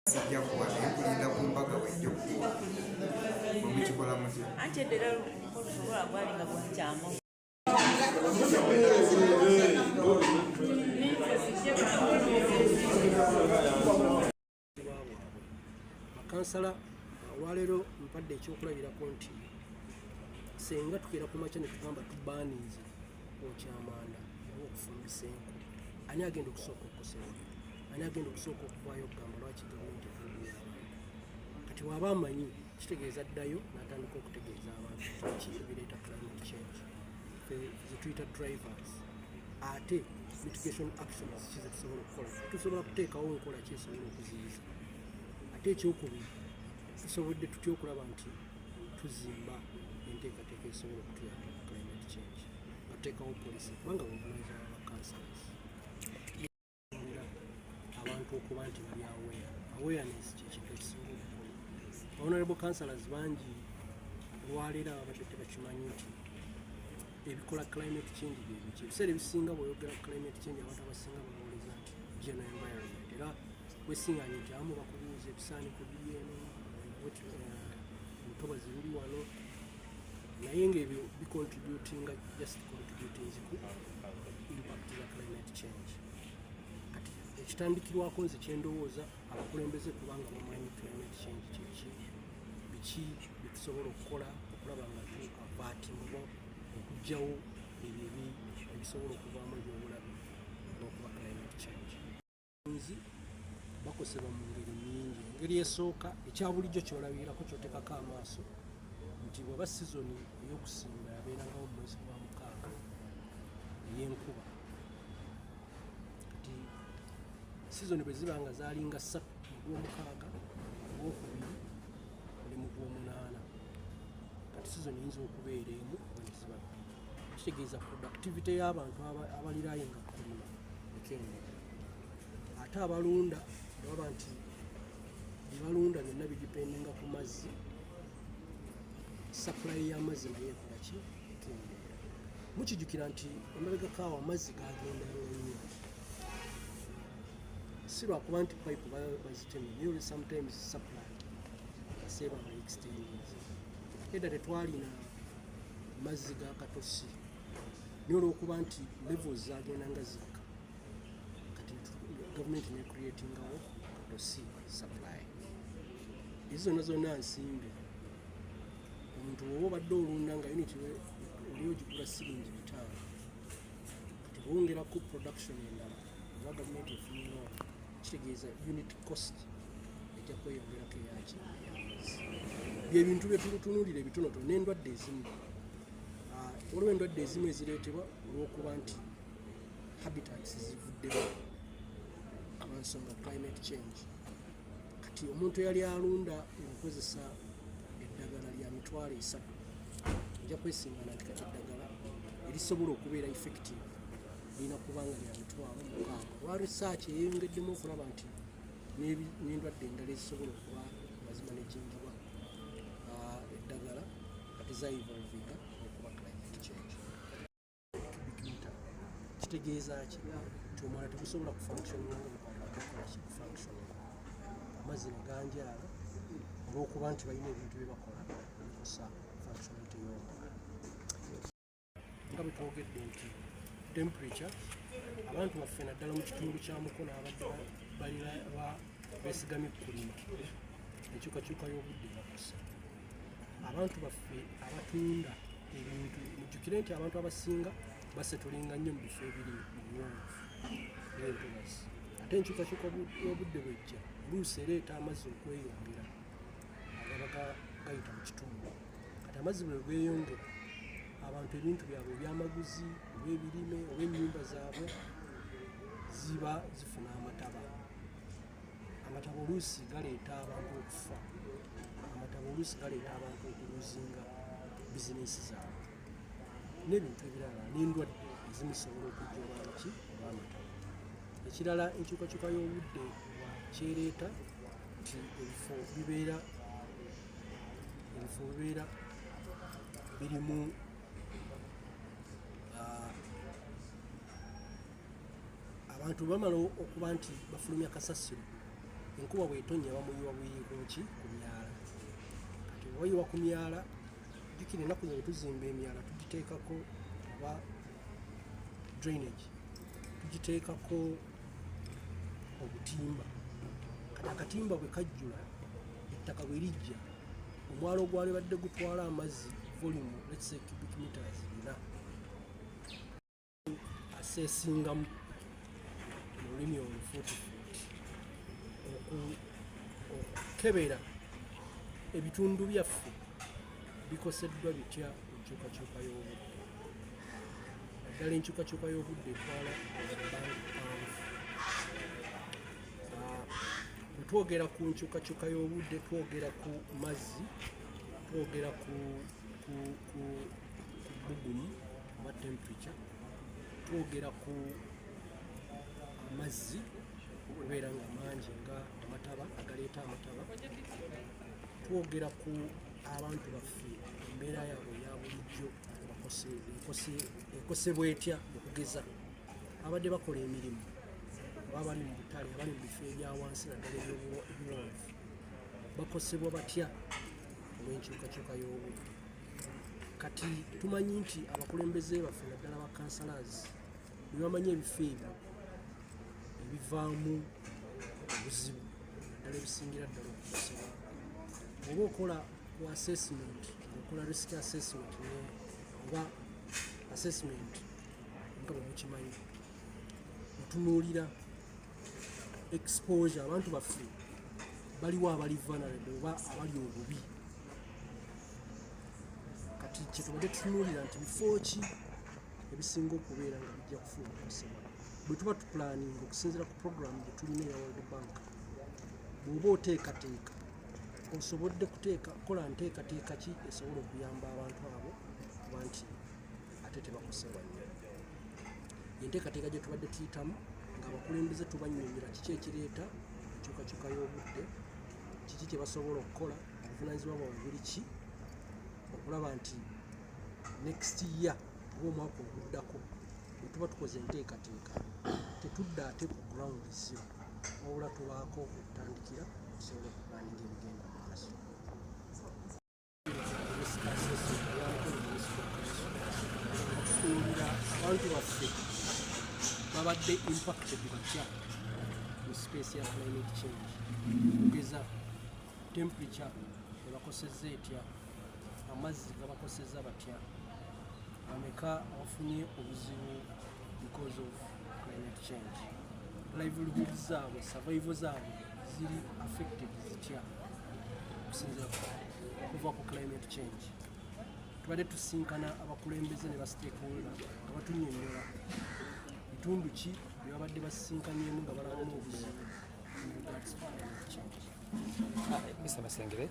Sijja kuwa, naye nkulinda ku mbaga wejja okukuwa. Bwe mukikola mutya? Anti eddera olusobola gwali nga gwakyama. Bwabwe bakansala olwaleero mpadde ekyokulabirako nti senga tukeera ku makya ne tugamba tubaaniize okwokya amanda oba okufumbisa enku, ani agenda okusooka okukosebwa? Ani agenda okusooka okuvaayo okugamba lwaki gavumenti etulugunya abantu? Kati waba amanyi, kitegeeza ddayo n'atandika okutegeeza abantu ki ebireeta climate change, zetuyita drivers, ate mitigation actions ki zetusobola okukola, tusobola kuteekawo nkola ki esobola okuziyiza. Ate ekyokubiri, tusobodde tutya okulaba nti tuzimba enteekateeka esobola okutuyamba ku climate change nga tuteekawo policy, kubanga buvunanyizibwa ba councillors abantu okuba nti bali aware. Awareness kyekintu ekisinga obukulu. Honorable councillors bangi olwaleero ababadde tebakimanyi nti ebikola climate change byebiki. Ebiseera ebisinga bw'oyogera climate change, abantu abasinga balowoleza nti general environment, era wesinganye nti abamu bakubuuza ebisaaniko biri eno, entobazi biri wano, naye ngaebyo bicontributinga, just contributing ku impact za climate change. Kati ekitandikirwako, nze kyendowooza, abakulembeze kubanga bamanyi climate change kyeki, biki byetusobola okukola okulaba nga tu avertinga, okugjawo ebyo ebisobola okuvaamu ebyobulabe n'okuba climate change. Nzi bakosebwa mu ngeri nyingi. Engeri esooka, ekya bulijjo kyolabirako, kyoteekako amaaso nti bweba sizoni ey'okusimba yabeerangawo mu mwezi gwa 6 ey'enkuba, kati sizoni bwe ziba nga zaalinga 3 mu gw'6, ogwokubiri ne mu gw'8, kati sizoni eyinza okubeera emu oba ne ziba 2. Kitegeeza productivity y'abantu abalirayinga kulima ekendeera. Ate abalunda, baba nti byebalunda byonna bidependinga ku mazzi, supply y'amazzi naye ekola ki? Ekendeera. Mukijjukira nti emabegako awo amazzi gagendanga nnyo, si lwakuba nti pipe bazitemye, naye sometimes supply kaseera nga extendinze. Edda tetwalina mazzi ga katosi, naye olwokuba nti levels zagenda nga zikka, kati gavumenti necreatingawo katosi supply. Ezo zonna zonna nsimbi. Omuntu bwoba obadde olunda nga unit oli ogigula siringi 5, kati bwongerako production endala oba gavumenti efunyewo, kitegeeza unit cost ejja kweyongerako eyaki? Ey'amazzi. Byebintu byetutunuulira ebitonotono. N'endwadde ezimu, waliwo endwadde ezimu ezireetebwa olw'okuba nti habitats zivuddemu olwensonga climate change. Kati omuntu eyali alunda ng'okozesa eddagala lya 300,000, ojja kwesingana nti kati eddagala erisobola okubeera effective lirina kuba nga lya 60,000, olwa research eyeyongeddemu okulaba nti n'endwadde endala ezisobola okuba nga zimanagingibwa eddagala kati zaevolvinga okuba climate change. Cubic meter kitegeeza ki? Nti omwala tegusobola kufunctioninga nga bwekwalibadde kukola ki? Kufunctioning. Amazzi ne ganjaala olw'okuba nti balina ebintu bye bakola ebikosa functionality y'omwala. Nga bwe twogedde nti temperature, abantu baffe naddala mu kitundu kya Mukono abadde balina beesigamye kulima, enkyukakyuka y'obudde bakosa abantu baffe abatunda ebintu. Mujjukire nti abantu abasinga basettlinga nnyo mu bifo ebiri mu biwonvu n'entobazi, ate enkyukakyuka y'obudde bwejja oluusi ereeta amazzi okweyongera agaba gayita mu kitundu. Kati amazzi bwe geeyongera, abantu ebintu byabwe ebyamaguzi oba ebirime oba ennyumba zaabwe ziba zifuna amataba. Amataba oluusi galeeta abantu okufa, amataba oluusi galeeta abantu okulosinga bizinesi zaabwe n'ebintu ebirala, n'endwadde ezimu zisobola okujja olwaki? Olw'amataba. Ekirala, enkyukakyuka y'obudde kyereeta nti ebifo bibeera birimu abantu bamala okuba nti bafulumya kasasiro. Enkuba bw'etonnya bamuyiwa buyiyi ku ki? Ku myala. Kati bwe bayiwa ku myala, jjukira ennaku zino tuzimba emyala tugiteekako oba drainage, tugiteekako obutimba. Kati akatimba bwe kajjula, ettaka bwe lijja, omwala ogwali badde gutwala amazzi volume, let's say cubic meters 4, aseesingamu mu lulimi olufuutifuuti okukebera ebitundu byaffe bikoseddwa bitya enkyukakyuka y'obudde. Naddala enkyukakyuka y'obudde etwala ebbanga ppanvu. Bwe twogera ku nkyukakyuka y'obudde, twogera ku mazzi, twogera ku bbugumu oba temperature, twogera ku amazzi okubeera nga mangi nga amataba agaleeta amataba, twogera ku abantu baffe embeera yaabwe eya bulijjo ekosebwa etya. Okugeza abadde bakola emirimu oba abali mu butale, abali mu bifo ebya wansi naddala eby'ebiwonvu, bakosebwa batya olw'enkyukakyuka y'obudde? Kati tumanyi nti abakulembeze baffe, naddala ba councillors, bwe bamanyi ebifo ebyo ebivaamu obuzibu naddala ebisingira ddala okukosebwa, oba okola ku assessment, okola risk assessment oba assessment nga bwe mukimanyi, otunuulira exposure, abantu baffe baliwo abali vulnerable oba abali obubi. Kati kyetubadde tutunuulira nti bifo ki ebisinga okubeera nga bijja kufuna okukosebwa bwe tuba tuplanninga okusinziira ku program gye tulina eya World Bank. Bw'oba oteekateeka, osobodde kuteeka kola nteekateeka ki esobola okuyamba abantu abo kuba nti ate tebakosebwa nnyo? Enteekateeka gye tubadde tuyitamu ng'abakulembeze tubannyonnyola kiki ekireeta enkyukakyuka y'obudde, kiki kye basobola okukola, obuvunaanyizibwa bwabwe buli ki okulaba nti next year oba omwaka oguddako bwe tuba tukoze enteekateeka tetudda ate ku ground zero, wabula tubaako okutandikira okusobola okuplanninga ebigenda mu maaso. Risk assessment eya Mukono Municipal Council, tutunuulira abantu baffe babadde impacted batya mu space ya climate change. Okugeza temperature ebakosezza etya, amazzi gabakosezza batya, bameka abafunye obuzibu because of climate change, livelihood zaabwe, survival zaabwe ziri affected zitya okusinziira okuva ku climate change. Tubadde tusinkana abakulembeze ne ba stakeholder nga batunyonnyola bitundu ki bye babadde basisinkanyemu nga balabamu obuzibu in regards to climate change. Mr. Masengere.